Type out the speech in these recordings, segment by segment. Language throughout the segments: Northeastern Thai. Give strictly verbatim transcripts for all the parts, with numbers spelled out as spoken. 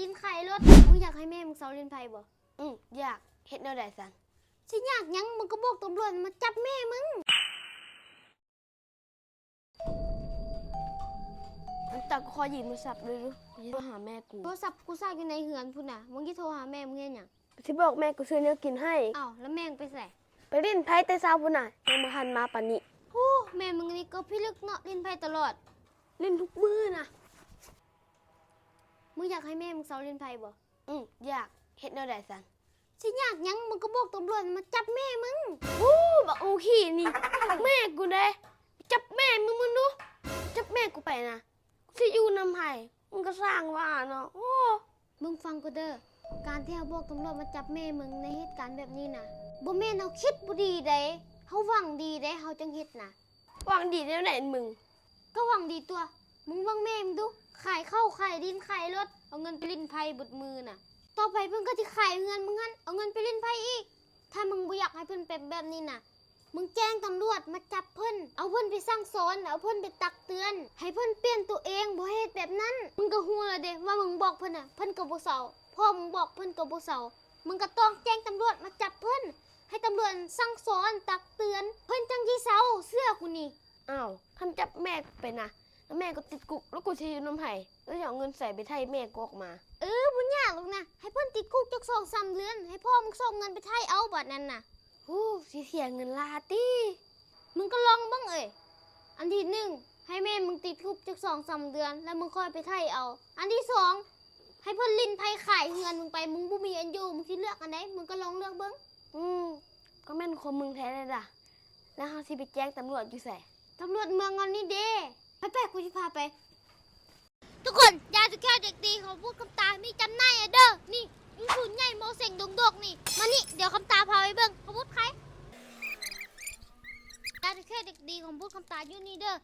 กินไข่รถ มึงอยากให้แม่มึงเซาเล่นไพ่บ่ อืม อยาก เฮ็ดแนวใดซั้น สิยากหยัง มึงก็บอกตำรวจมาจับแม่มึง อันตากูขอยืมโทรศัพท์ด้วยดู กูจะโทรหาแม่กู โทรศัพท์กูซากอยู่ในเฮือนพุ้นน่ะ มึงสิโทรหาแม่มึงเฮ็ดหยัง สิบอกแม่กูซื้อแนวกินให้ อ้าว แล้วแม่มึงไปไส ไปเล่นไพ่แต่เช้าพุ้นน่ะ ยังบ่ทันมาปานนี้ โอ้ แม่มึงนี่ก็พิลึกเนาะ เล่นไพ่ตลอด เล่นทุกมื้อน่ะ มึงอยากให้แม่มึงเซาเล่นไพ่บ่ อืม อยาก เฮ็ดแนวใดซั้น สิยากหยัง มึงก็บอกตำรวจมาจับแม่มึง โอ้ บักโอขี้นี่ แม่กูเด้ จับแม่มึง มึงดู จับแม่กูไปนะ สิอยู่นำไผ มึงก็สร้างว่าเนาะ โอ้ มึงฟังกูเด้อ การที่เฮาบอกตำรวจมาจับแม่มึงในเหตุการณ์แบบนี้น่ะ บ่แม่นเฮาคิดบ่ดีเด้ เฮาหวังดีเด้ เฮาจั่งเฮ็ดน่ะ หวังดีแนวใดมึง ก็หวังดีตั่ว มึงเบิ่งแม่มึงดู ขายข้าว ขายดิน ขายรถ เอาเงินไปเล่นไพ่เบิดมื้อน่ะ ต่อไปเพิ่นก็สิขายเฮือนมึงหั่น เอาเงินไปเล่นไพ่อีก ถ้ามึงบ่อยากให้เพิ่นเป็นแบบนี้น่ะ มึงแจ้งตำรวจมาจับเพิ่น เอาเพิ่นไปสั่งสอน เอาเพิ่นไปตักเตือน ให้เพิ่นเปลี่ยนตัวเอง บ่ให้เฮ็ดแบบนั้น มึงก็ฮู้แล้วเด้ว่ามึงบอกเพิ่นน่ะ เพิ่นก็บ่เซา พ่อมึงบอกเพิ่นก็บ่เซา มึงก็ต้องแจ้งตำรวจมาจับเพิ่น ให้ตำรวจสั่งสอนตักเตือน เพิ่นจั่งสิเซา เชื่อกูนี่ อ้าว คันจับแม่กูไปนะ แล้วแม่ก็ติดคุก แล้วกูสิอยู่นำไผ แล้วสิเอาเงินใสไปไถ่แม่กูออกมา เออ บ่ยากหรอกนะ ให้เพิ่นติดคุกจักสองสามเดือน ให้พ่อมึงส่งเงินไปไถ่เอาบัดนั้นน่ะ โอ้ สิเสียเงินหลายติ มึงก็ลองเบิ่งเอ้ย อันที่หนึ่ง ให้แม่มึงติดคุกจักสองสามเดือน แล้วมึงค่อยไปไถ่เอา อันที่สอง ให้เพิ่นเล่นไพ่ขายเฮือนมึงไป มึงบ่มีอันอยู่ มึงสิเลือกอันใด มึงก็ลองเลือกเบิ่ง อืม ก็แม่นความมึงแท้เลยล่ะ แล้วเฮาสิไปแจ้งตำรวจอยู่ไส ตำรวจเมืองเฮานี่เด้ ไปๆ กูสิพาไป ทุกคน ยาสีแก้เด็กดีของพูดคำตา มีจำหน่ายเด้อ นี่ อยู่ศูนย์ใหญ่มอเสงดงโดกนี่ มานี่ เดี๋ยวคำตาพาไปเบิ่ง ของพูดขาย ยาสีแก้เด็กดีของพูดคำตาอยู่นี่เด้อ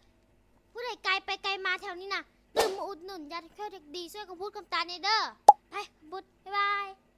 ผู้ใดไกลไปไกลมาแถวนี้น่ะ ตื่นมาอุดหนุนยาสีแก้เด็กดี ช่วยของพูดคำตาแหน่เด้อ ไป ของพูด บ๊ายบาย